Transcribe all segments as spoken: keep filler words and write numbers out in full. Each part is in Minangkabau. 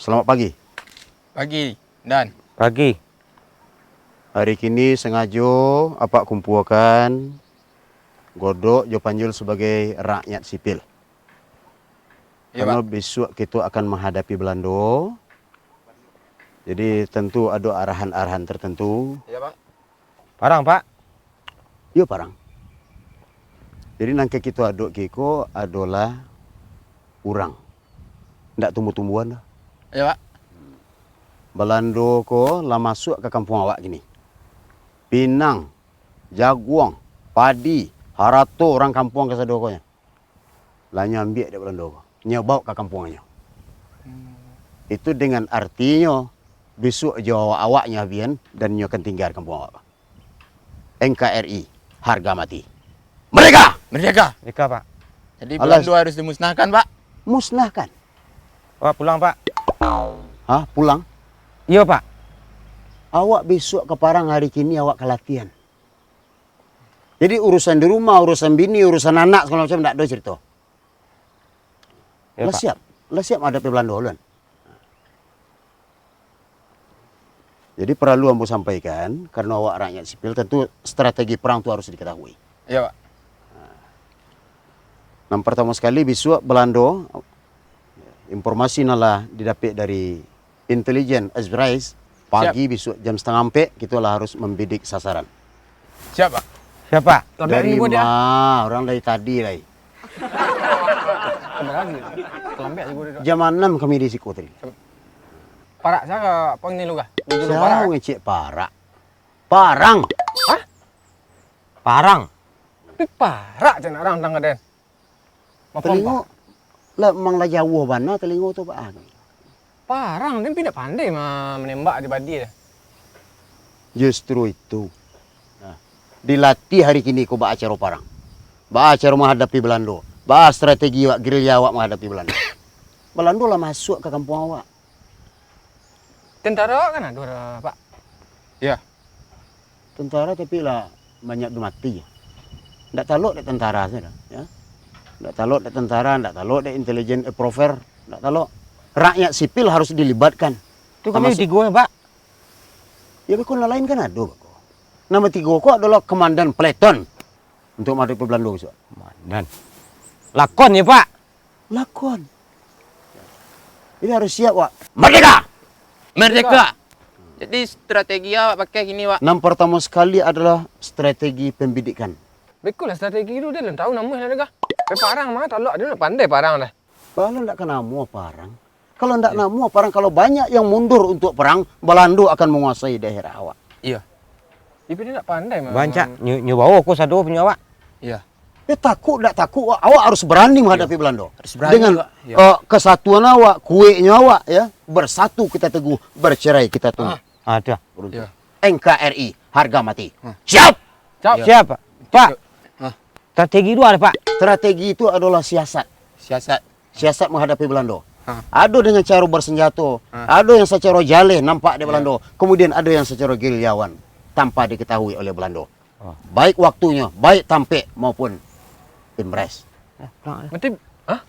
Selamat pagi. Pagi, Dan. Pagi. Hari kini sangajo apak kumpuakan Godok jo Panjul sabagai rakyat sipil. Iyo, Pak. Karano bisuak kito akan manghadapi Balando. Jadi, tantu ado arahan-arahan tertentu. Iyo, Pak. Parang, Pak? Iyo, parang. Jadi, nan ka kito adok kiko adolah urang. Ndak tumbuah-tumbuahan doh. Iyo, Pak. Balando ko lah masuak ka kampuang awak kini. Pinang, jaguang, padi, harato urang kampuang kasado ko nyo. Lah nyo ambiak dek Balando ko. Nyo baok ka kampuangnyo. Hmm. Itu dengan artinyo, bisuak jo awak-awaknyo abian, dan nyo akan tingga di kampuang awak. N K R I, harga mati. Merdeka! Merdeka! Merdeka, Pak. Jadi, Alas. Balando harus dimusnahkan, Pak? Musnahkan. Pak, pulang, Pak. Hah, pulang? Iyo, Pak. Awak bisuak ka parang, hari kini awak ka latihan. Jadi, urusan di rumah, urusan bini, urusan anak, sagalo macam, ndak ado carito. Ya, Lah Pak. siap, lah siap mangadapi Balando, Lan. Jadi, paralu ambo sampaikan, karano awak rakyat sipil, tantu strategi parang tu harus diketahui. Iya, Pak. Nan partamo sakali, bisuak Balando, informasi nan lah didapek dari intelijen Azrais, pagi Siap. bisuak jam satangah ampek, kito lah harus mambidik sasaran. Siap, Pak. Siap, Pak. Dari ma? Urang dari tadi lai. Jam anam kami di siko tadi. Parak sa, Pak, ni lu kah? Sia ngecek parak? Parang. Hah? Parang. Tapi parak cak nak rantang ka den. Telingo, lah, memang lah jauah bana telingo tu, Pak. Parang, den pindak pandai ma-, manembak di badi dah. Justru itu. Nah, dilatih hari kini ko baa caro parang. Baa caro manghadapi Balando. Baa strategi awak, gerilya awak manghadapi Balando. Balando lah masuak ka kampuang awak. Tentara kan ado, Pak? Iya. Tentara tapi lah banyak tu mati. Ndak talok dek tentara sajo, ya. Ndak talok dek tentara, ndak talok dek intelijen, eh, prover, ndak talok. Rakyat sipil harus dilibatkan. Tu kami Tamasuk tigo, Pak. Ya, beko nan lain kan ado, beko. Nan batigo ko adolah komandan peleton. Untuk mangadapi Balando bisuak. Komandan. Lakon ya, Pak? Lakon. Jadi harus siap, Wak. Merdeka! Merdeka! Jadi strategi awak pakai kini, Wak? Nan partamo sakali adolah strategi pambidikan. Beko lah strategi tu, den lah tahu namuah lah dagah. Tapi parang mah talok, den lah pandai parang dah. Baa ndak ka namuah parang. Kalau ndak namuah parang, kalau banyak yang mundur untuk perang, Balando akan menguasai daerah awak. Iya. Tapi dia ndak pandai mah. Bancak, nyo, nyo bawa ko sado punyo awak. Iya. Dia takut ndak takut, awak harus berani menghadapi Balando. Harus berani, Dengan, Pak. Iya. eh, kesatuan awak, kueknyo awak, ya, bersatu kita teguh, bercerai kita tunduk. Ah. Ah, tu. Beruntung. Iya. N K R I, harga mati. Hmm. Siap! Siap. Iya. Siap, Pak. Pak, Hah? strategi dua ada, Pak. Strategi itu adalah siasat. Siasat. Siasat menghadapi Balando. Ha. Ado dengan caro bersenjato, Ha. ado yang secara jaleh nampak di Iya. Balando, kemudian ado yang secara gerilyawan tanpa diketahui oleh Balando. Oh. Baik waktunyo, baik tampek maupun impress. Eh, pulang, eh. Nanti, hah?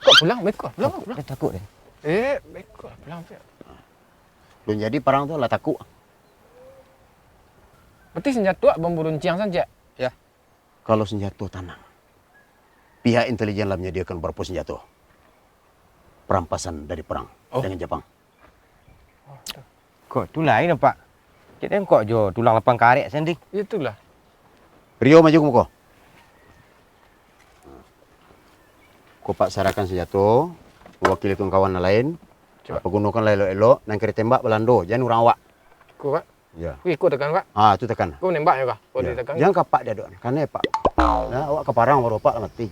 Kok pulang? Baik kok, pulang, Takut, pulang. eh, takut deh. Eh, baik kok, pulang, Pak. Belum jadi parang tu lah takut. Berarti senjato bambu runciang saja? Ya. Kalau senjato, tanang. Pihak intelijen lah menyediakan beberapa senjato. Perampasan dari perang Oh. dengan Japang. Kok tu lain, Pak? Cek den kok jo tulang lapang karek sanding. Itulah. Rio, maju ka muko. Ko Pak sarahkan senjato, mewakili kawan-kawan nan lain. Coba. Pagunokanlah elok-elok, nan ka ditembak Balando, jan urang awak. Ko, Pak. Ya. Wih, ko tekan, Pak. Ah, tu tekan. Ko nembak ya, Pak? Ko Ya. ditekan. Jangan kapak dia dok. Kanai, Pak. Nah, awak ka parang baru Pak lah mati.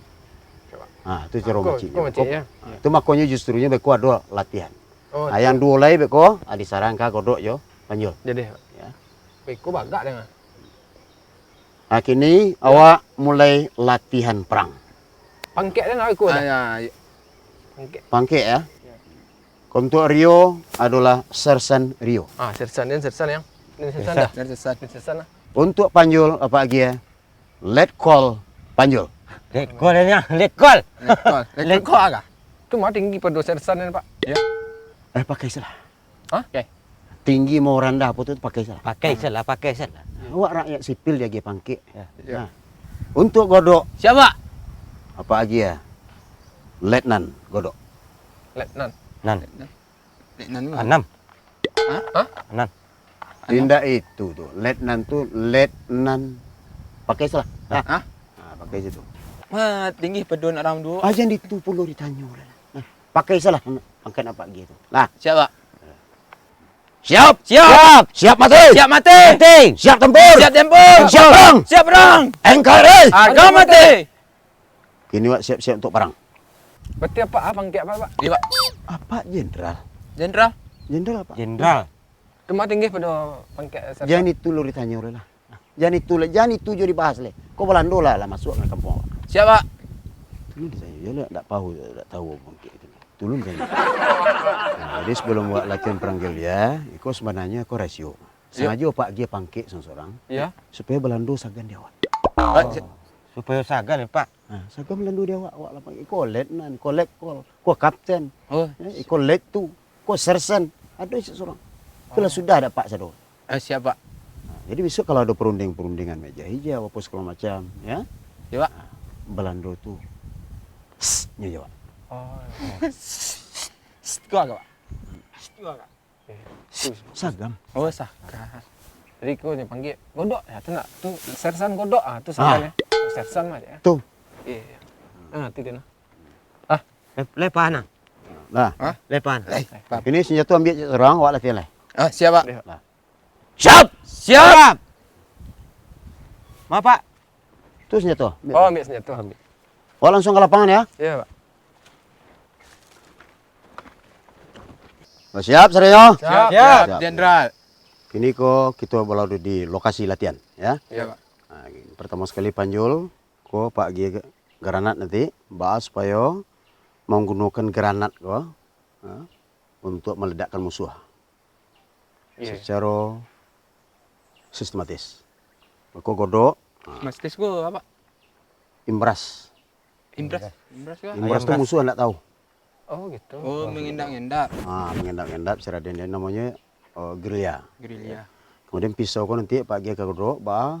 Coba. Ah, tu caro Ko, macik ko dia. macik, Ko, ya. ah, tu makonyo justrunyo beko ado latihan. Oh, Ah, tu. yang duo lai beko, ah, disarang ka Godok jo Panjul. Jadi, Pak. Ya. Beko bagak dengan. Ah, kini Ya. awak mulai latihan perang. Pangkek dia nak ikut Ah, dah. ya, ya. Pangkek. Pangkek, ya? Ya. Untuk Rio adalah Sersan Rio. Ah, Sersan, dia Sersan yang. Ini Sersan Sersan. dah. Dari sesat. Ini Sersan lah. Untuk Panjul, apa lagi ya? Let call Panjul. Lekol, ya, lekol. Lekol. Lekol. Lekol agak. Tu mah tinggi pado sersan ni, Pak. Ya. Eh, pakai salah. Hah? Oke. Tinggi mau randah apa tu, pakai salah. Pakai salah, pakai salah. Awak rakyat sipil diagiah pangkek. Ya. Ya. Nah. Untuk Godok. Siapa? Apa agiah? Letnan Godok. Letnan. Letnan. Letnan. Anam. Hah? Hah? Anam. Indak itu tu. Letnan tu, letnan. Pakai salah. Nah. Hah? Ah, pakai situ. Wah, tinggi pado nak rang duo. Aja itu pulo ditanyo lah. Nah, pakai salah. Angkat apa lagi tu? Nah. Siap, Pak. Siap. Siap. Siap mati. Siap mati. Mati. Siap tempur. Siap tempur. Siap perang. Siap perang. N K R I. Harga mati. Kini awak siap-siap untuk perang. Berarti apa, ah, pangkek apa, Pak? Iya, Pak. Apa jenderal? Jenderal. Jenderal apa? Jenderal. Cuma tinggi pado pangkek sersan. Jan itu lo ditanyo lah. Jan itu lah, jan itu jo dibahas leh. Ko Balando lah, lah masuk ka kampuang awak. Siap, Pak. Tulun ditanyo, yo lah, ndak tahu, ndak tahu pangkek itu. Tulun ditanyo. Nah, jadi sebelum awak latihan perang gerilya, iko sebenarnyo ko rasio. Iya. Sangajo Pak agiah pangkek sorang-sorang, iya, supayo Balando sagan di awak. Ah, si- Supayo sagan, Pak. Nah, sagan Balando di awak, awak lah pangkek. Iko letnan, iko letkol, iko kapten. Oh. Eh, iko lettu, iko sersan. Ado isi sorang. Itulah sudah ado Pak sado. Eh, siap, Pak. Nah, jadi besok kalau ado perunding-perundingan meja hijau, apa segala macam, ya. Iya, Pak. Nah, Balando tu, "Sst," nyo jawab. Oh, iya. "Sst," ko agak, Pak. "Sst," ko agak. Sagam. Oh, sagam. Jadi ko nyo panggia Godok, ya, tu nak, tu sersan Godok, ah, tu sagam, ya. Sersan mah, ya. Tu. Iya, iya. Ah, tu dia, nah. Ah, le-, lepas, nah. Nah. Hah? Lepas. Ini senjata ambiak sorang, awak latihan lah. Ah, siap, Pak. Nah. Siap! Siap! Maaf, Pak. Tu senjata. Ambiak. Oh, ambiak senjata. Ambiak. Awak langsung ka lapangan, ya. Iya, Pak. Lah, siap, sadonyo? Siap. Siap, Jenderal. Kini ko kito balado di lokasi latihan, ya. Iya, Pak. Nah, pertama sekali panjul, ko Pak agiah granat nanti, baa supayo manggunokan granat ko, ha, untuak maledakkan musuah. Iya. Sacaro sistematis. Mako Godok, ha. Sistematis ko apo? Imbras. Imbras. Imbras ko? Imbras tu musuah ndak tahu. Oh, gitu. Oh, mengendap-endap. Ah, mengendap-endap, sira den namonyo, oh, gerilya. Gerilya. Kemudian pisau ko nanti Pak agiah ka Godok, baa,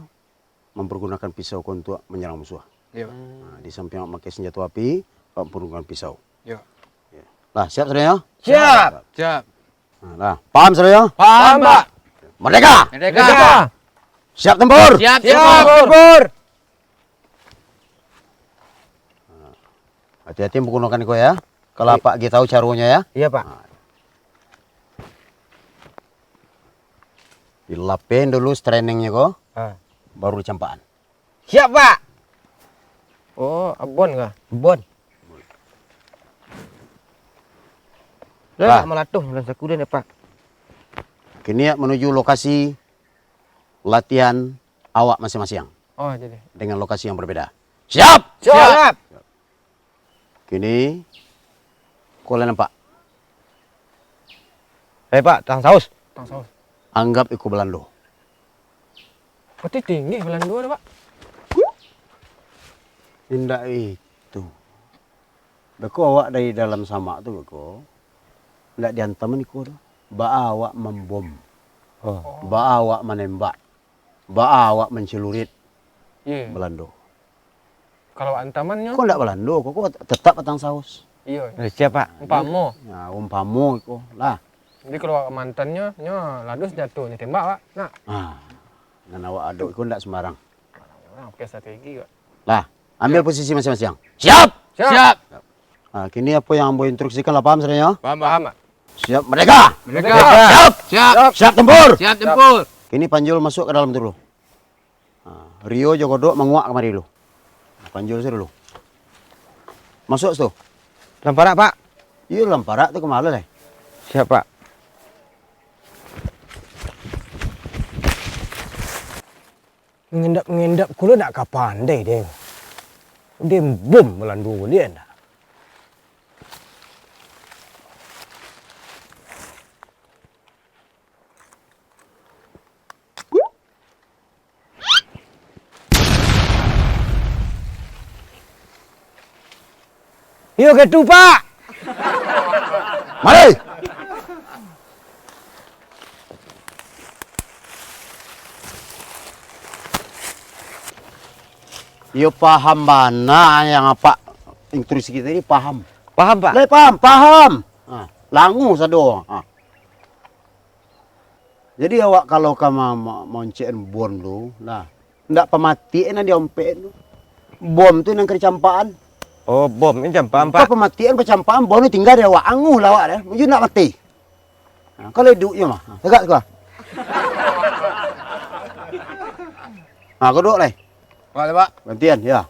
mempergunakan pisau ko untuak manyarang musuah. Iya, Pak. Nah, di samping awak mamakai senjato api, awak mempergunakan pisau. Iya. Ya. Lah, siap sadonyo? Siap. Siap. Nah, lah. Paham sadonyo? Paham, Pak. Merdeka! Merdeka! Siap tempur! Siap tempur! Nah, hati-hati menggunakan iko ya. Kalau Pak agiah tahu caronyo ya. Iya, Pak. Nah. Dilapen dulu straningnyo ko, ah, baru dicampakan. Siap, Pak. Oh, abon kah? Abon. Dah, Pak. Nak malatuh dalam saku dah ni, Pak. Kini awak manuju lokasi latihan awak masing-masing. Oh, jadi. Dengan lokasi yang berbeda. Siap! Siap! Kini, ko lah nampak. Eh, Pak, tang saus. Tang saus. Anggap iko Balando. Berarti tinggi Balando tu, Pak? Indak itu. Beko awak dari dalam samak tu, beko. Indak diantam iko tu. Baa awak mambom. Oh. Baa awak manembak. Baa awak mancelurit. Iya. Balando. Kalau antamannyo? Ko ndak Balando, ko, ko tetap batang saus. Iyo. Eh, siap, Pak. Umpamo. Nah, umpamo ko lah. Jadi kalau mantannyo, nyo ladus jatuh, nyo tembak, Pak. Nah. Ah. Nan awak adok ko ndak sembarang. Nah, oke, strategi, Pak. Lah, ambil posisi masing-masing. Siap! Siap! Siap! Nah, kini apo yang ambo instruksikan lah, paham sadonyo? Paham, Pak. Paham, Pak. Siap, merdeka! Merdeka! Siap! Siap! Siap tempur! Siap tempur! Kini panjul masuk ka dalam tu dulu. Ha, Rio jo Godok manguak kamari dulu. Panjul sajo dulu. Masuk situ. Dalam parak, Pak. Iyo, dalam parak tu ka ma lai? Siap, Pak. Mangendap-ngendap ko lo ndak ka pandai den. Den bom Balando ko liek ndak? Iyo, kaitu, Pak. Mari. Iyo, paham bana yang apak instruksikan tadi, paham. Paham, Pak? Lai paham, paham. Ha, langu sado. Ha. Jadi awak kalau ka ma-, ma-, maoncek bom tu, nah, ndak pamatiak nan diompek tu. Bom tu nan ka dicampakan. Oh, bom nan campakan, Pak. Ka pamatiak pacampakan, bom tu tingga di awak, anguih lah awak deh. Mujur ndak mati. Nah, kalau iduiknyo mah, nah, tagak tu lah. Nah, kau duduak lai. Wak, Pak. Gantian, ya.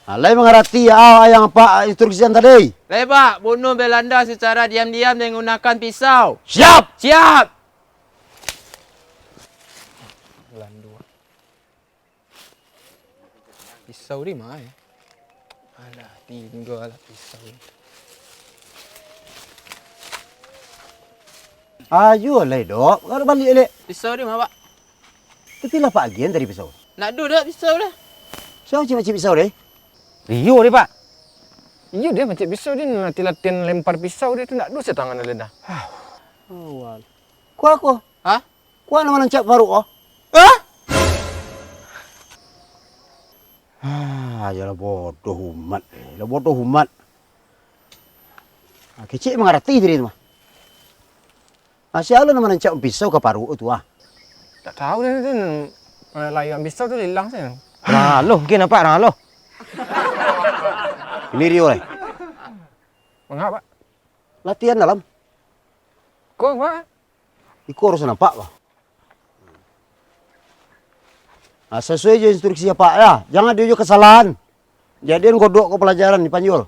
Nah, lai mangarati ya, ah, yang apak instruksikan tadi? Lai, Pak. Bunuh Belanda secara diam-diam dengan menggunakan pisau. Siap! Siap! Belanda. Pisau di ma, eh? Alah, tingga lah pisau. Ayo lai, Dok. Kalau baliak, Lek. Pisau di ma, Pak? Tapi lah Pak agian tadi pisau. Nak ado, Dok, pisau lah. Siapa cik-cik pisau deh? Rio deh, Pak. Iyo, dia macam pisau, dia latihan-latihan lempar pisau, dia tu nak ado satangan dia dah. Awal. Kuah, kuah. Hah? Kuah nama nancap paruik, oh. Hah? Ah, ayolah bodoh umat, eh. Lah bodoh umat. Ah, kecek mangarati tadi tu mah. Ah, sia lo nan manancap pisau ka paruik tu, ah? Tak tahu deh, deh. Eh, layuan pisau tu hilang saja. Raloh, mungkin nampak raloh. Ini Rio, eh. Mangapa, Pak? Latihan dalam. Kok, Pak? Iko harus nampak, Pak. Nah, sesuai jo instruksi Apak, ya. Jangan ado jo kesalahan. Jadian godok ko pelajaran di Panjul.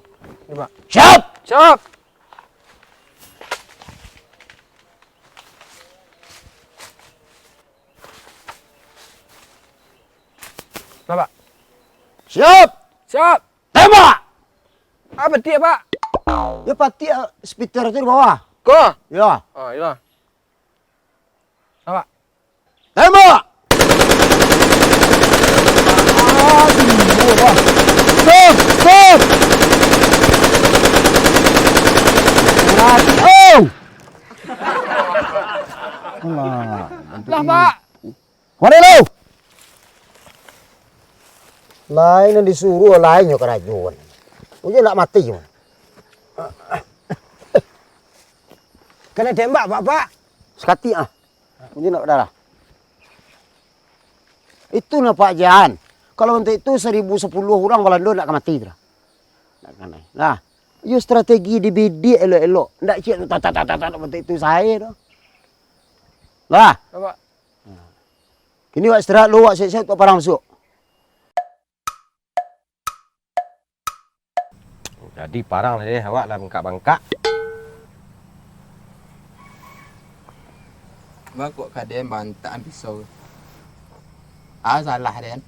Iya, Pak. Siap! Siap! Lah, Pak. Siap! Siap! Tembak! Ah, patiak, Pak. Ya, patiak, ah, splitter tu di bawah. Ko? Ya. Oh, iya. Apa? Tembak! Aduh, Pak. Stop, stop! Mati, oh! Alah, Lah, Pak. Mari lu! Lain nan disuruah, lain nyo karajoan. Ujo nak mati. Kena tembak, Pak, Pak. Sakati, ah. Ujo nak darah. Itu nah, Pak Jan. Kalau bantuak itu, saribu sapuluah urang Balando ndak ka mati tu lah. Ndak kanai. Nah, iyo strategi dibidik elok-elok. Ndak ciek tu, tak, tak, tak, tak, tak, bantuak itu sae tu. Lah. Apa? Kini wak istirahat lu, wak siap-siap tu parang masuak. Jadi parang lah deh, awak lah bangkak-bangkak. Bang, kok ka den bantakan pisau? Ah, salah den.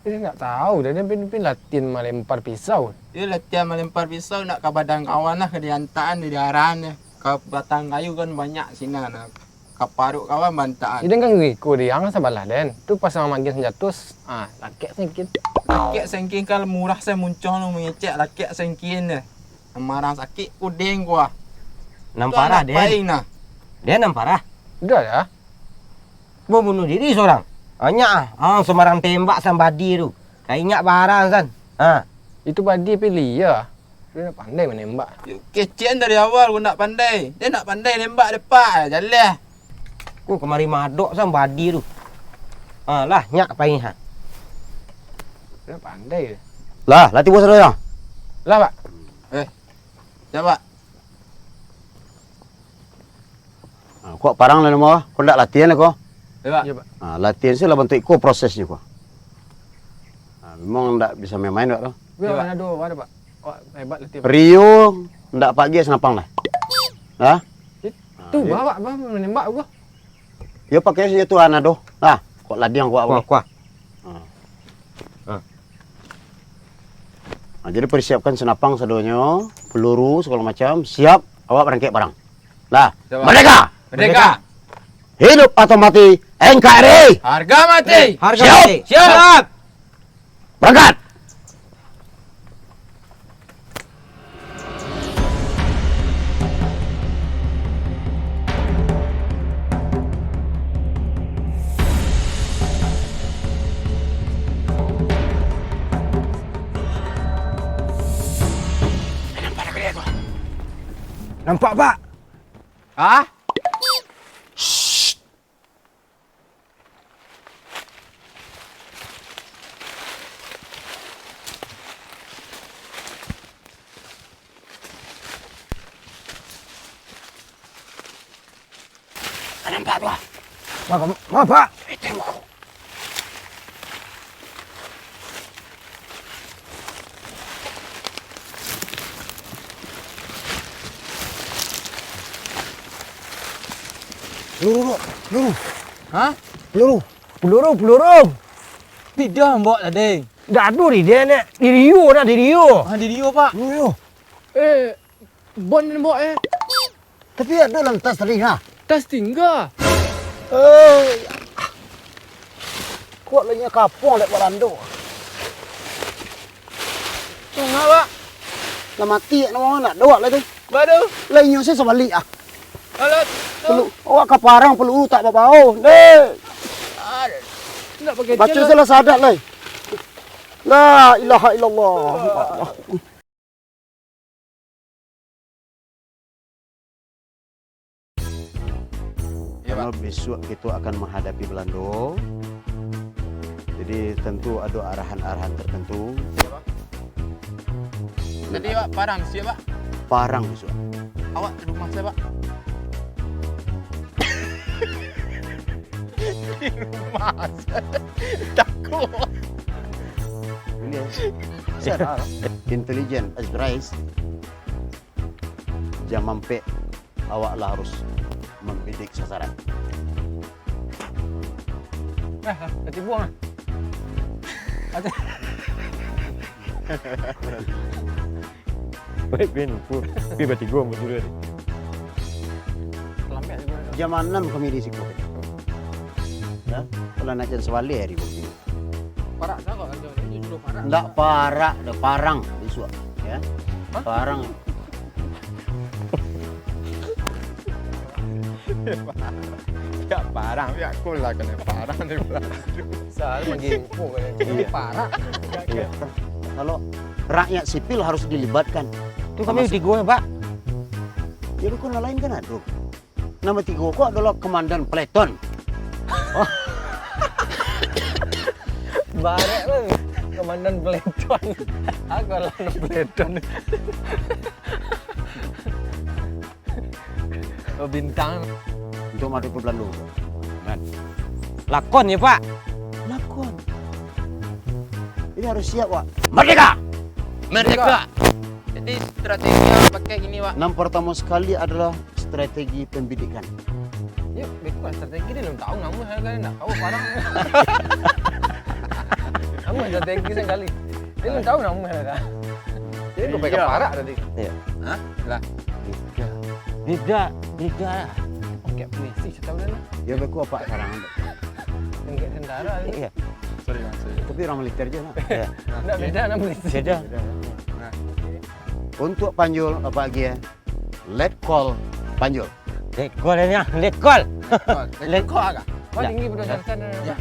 Eh, ndak tahu dah, den pin, pin latihan malempar pisau. Iyo, latihan malempar pisau, nak ka badan kawan lah, ka diantakan, di daran deh. Ka batang kayu kan banyak sinan nah. Ka paruik kawan bantakan. Iyo, den kan ngiko di ang sabalah den. Tu pas mang magiah sanjato, ah, lakek sengkin. Lakek sengkin kan murah sae muncuang tu mangecek lakek sengkin deh. Nan marang sakik kuding kuah. Nan parah, den. Den nan parah. Udah dah. Mau bunuh diri sorang. Banyak ah. Ah, sembarang tembak sambadi tu. Ka inyak barang san. Ha. Itu badi pilih ya. Dia nak pandai menembak. Yo, kecek dari awal ku nak pandai. Dia nak pandai nembak depak jaleh. Ku kemari madok san badi tu. Ha, lah, nyak pai ha. Dia pandai. Lah, lah tibo sadonyo. Lah, Pak. Eh, siapa? Ha, kok parang lah namo? Kok ndak latihan lah ko? Iyo, Pak. Iyo, Pak. Ha, latihan se lah bantuak iko prosesnyo ko. Ha, memang ndak bisa main-main, Pak, tu. Iyo, Pak. Ado, ado, Pak. Wak hebat latihan, Pak. Rio ndak pakai senapang lah. Ha? Itu, ha, Pak, Pak, menembak ko. Iyo pakai senjata anado. Ha, kok ladiang kok. Kuah, kuah. Ha. Ha. Ha, jadi persiapkan senapang sadonyo, peluru segala macam, siap, awak barangkek parang. Lah, siap, Pak. Merdeka! Merdeka! Hidup atau mati, N K R I. Harga mati. Harga Siap. Mati. Siap. Berangkat. Nampak, Pak? Hah? Nampak tu, ah. Maaf, maaf, Pak. Eh, tembok. Peluru, Dok. Peluru. Hah? Peluru. Peluru, peluru. Tidak, Mbok, tadi. Dak ado di dia, Nek. Di Rio dah, di Rio. Ah, di Rio, Pak. Rio. Eh, bon, Mbok, eh. Tapi ado dalam tas tadi, ha? Tas tingga. Eh, kuat lah nyo kapung dek Balando. Tungga, Pak. Lah mati, nak mau nak doak lah tu. Baru. Lah inyo se sabalik ah. Kalau tu. Perlu awak ka parang perlu tak babao. Deh. Nak pakai Baca jalan. Salah sadat lai. La ilaha illallah. Ya, Pak. Karena besok kita akan menghadapi Belando. Jadi tentu ada arahan-arahan tertentu. Ya, Pak. Tadi, Pak, parang siap, Pak? Parang besok. Awak di rumah saya, Pak. Di rumah saya. Takut. Ini ya. Sadar. Intelligent as rice. Jam ampek, awak lah harus mambidik sasaran. Eh, lah, lah tibuang lah. Baik, Ben, lupa. Pi batigo, Mbok Suryo tadi. Lambat tibuang. Jam anam kami di siko. Ya, kalau nak jam sabaleh hari, Mbok Suryo. Parak dah kok, ada ni dulu parak. Ndak parak, dah parang besok, ya. Hah? Parang. Ya parang, ya aku lah kena parang ni pula. Soal lagi info kan. Iya. Parak. Iya. Kalau rakyat sipil harus dilibatkan. Tu kami tigo ya, Pak. Ya, bukan lain kan ada. Nambah tigo ko adalah komandan peleton. Barek, Bang. Komandan peleton. Aku lah peleton. Oh, bintang. Untuk madu ke Belando. Kan? Lakon ya, Pak? Lakon. Ini harus siap, Pak. Merdeka! Merdeka! Jadi, strategi yang pakai ini, Pak. Yang pertama sekali adalah strategi pendidikan. Yo, beko strategi dia belum tahu nama saya kan, nak tahu parah. Nama strategi sekali. Dia belum tahu nama saya kan. Jadi, gue pegang parak tadi. Iya. Hah? Lah. Beda. Beda. Beda. Oke, polisi, saya tahu dah lah. Ya, beko apa sekarang? Enggak tentara. Iya. Sorry, Bang, sorry. Tapi orang militer je lah. Iya. Enggak beda, orang polisi. Beda. Nah. Untuk Panjul, apa lagi ya? Letkol Panjul. Letkol ini ah, letkol. Letkol. Letkol agak. Oh, tinggi betul sana. Ya.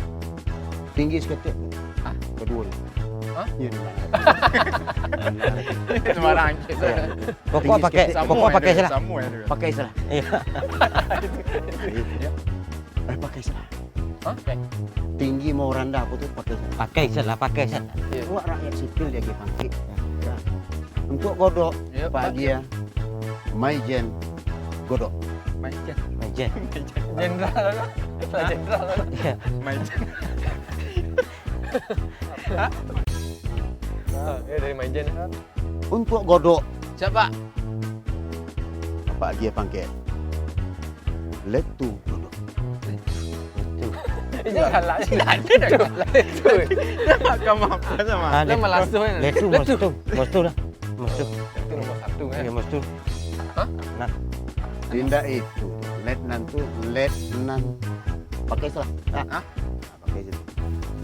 Tinggi seketek. Ah, kedua ni. Hah? Ya, di mana? Sembarang. Iya. Pokok pakai, pokok pakai salah. Pakai salah. Iya. Eh, pakai salah. Hah? Tinggi mau rendah apa tu pakai salah. Pakai salah, pakai salah. Iya. Buat rakyat sipil dia pergi pangkik. Ya. Untuk Godok, Pak Agia, Maijen Godok. Maijen. Maijen. Jenderal. Jenderal. Iya. Maijen. Hah? Ah, ya dari Maijen. Untuk Godok. Siapa? Apa lagi ya pangkek? Letu Godok. Itu galak. Itu galak. Itu. Kamu apa sama? Ah, Letu. Letu, Letu. Mostu, Mostu lah. Mostu. Itu nomor satu, kan? Iya, Mostu. Hah? Nah. Tidak itu. Nan tu, lep nan. Pakai salah. Ah. Hah? Pakai je.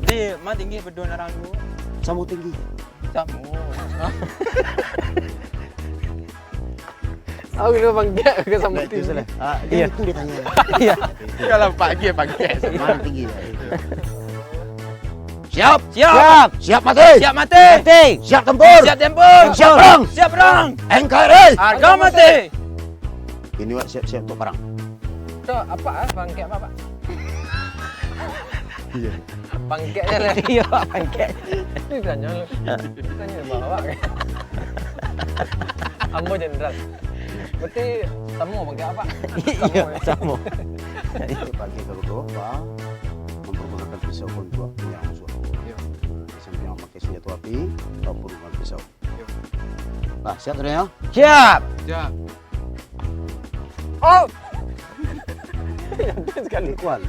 Di, ma tinggi bedun arang dulu? Samo tinggi. Samo. Aku kena bangkit ke sama. Nah, itu tinggi. Salah. Ah, dia. Iya. Itu dia tanya. Iya. Kalau pakai, pakai. Mana tinggi ya? Siap. Siap. Siap. Siap mati. Siap mati. Mati. Siap tempur. Siap tempur. Siap perang. Siap perang. N K R I. Harga mati. Kini wak siap-siap untuk perang. Cok, apa ah? Bangkit apa, Pak? Iya. Pangkeknyo lah. Iya, Pak, pangkek. Itu ditanya lu. Ditanya sama awak. Ambo jenderal. Berarti samo pangkek apa? Iya, samo. Pakai kalau doa, Pak, mempergunakan pisau untuk menyerang musuh. Iya. Sampai yang pakai senjata api, ataupun dengan pisau. Iya. Nah, siap tadi ya? Siap. Siap. Oh. Sekali. Kuat.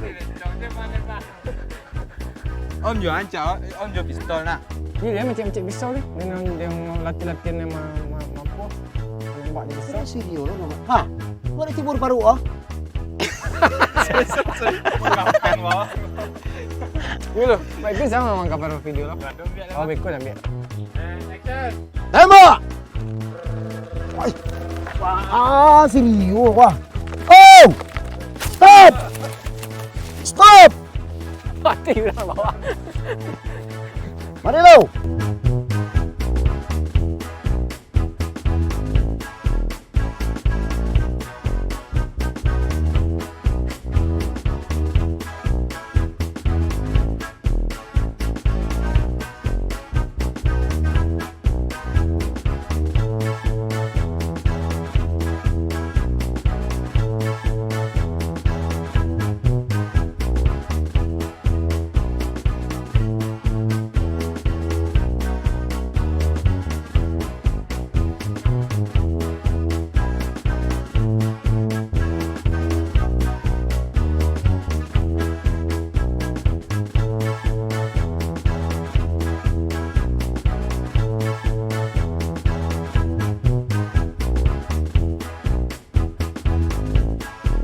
Om jo ancak, om jo pistol nah. Iya, dia macam-macam pisau ni. Dia yang, yang latihan-latihan yang ma-, ma-, mampu. Nembak di pisau. Serius lo nama. Ha? Kau ada cibur paru ah? Makan bawah. Ini lo, baik tu sama mang kabar video lo. Oh, baik tu ambil. Tembak! Ai. Ah, serius wah. Oh! Stop! Stop! Mati urang bawah. Mari lo.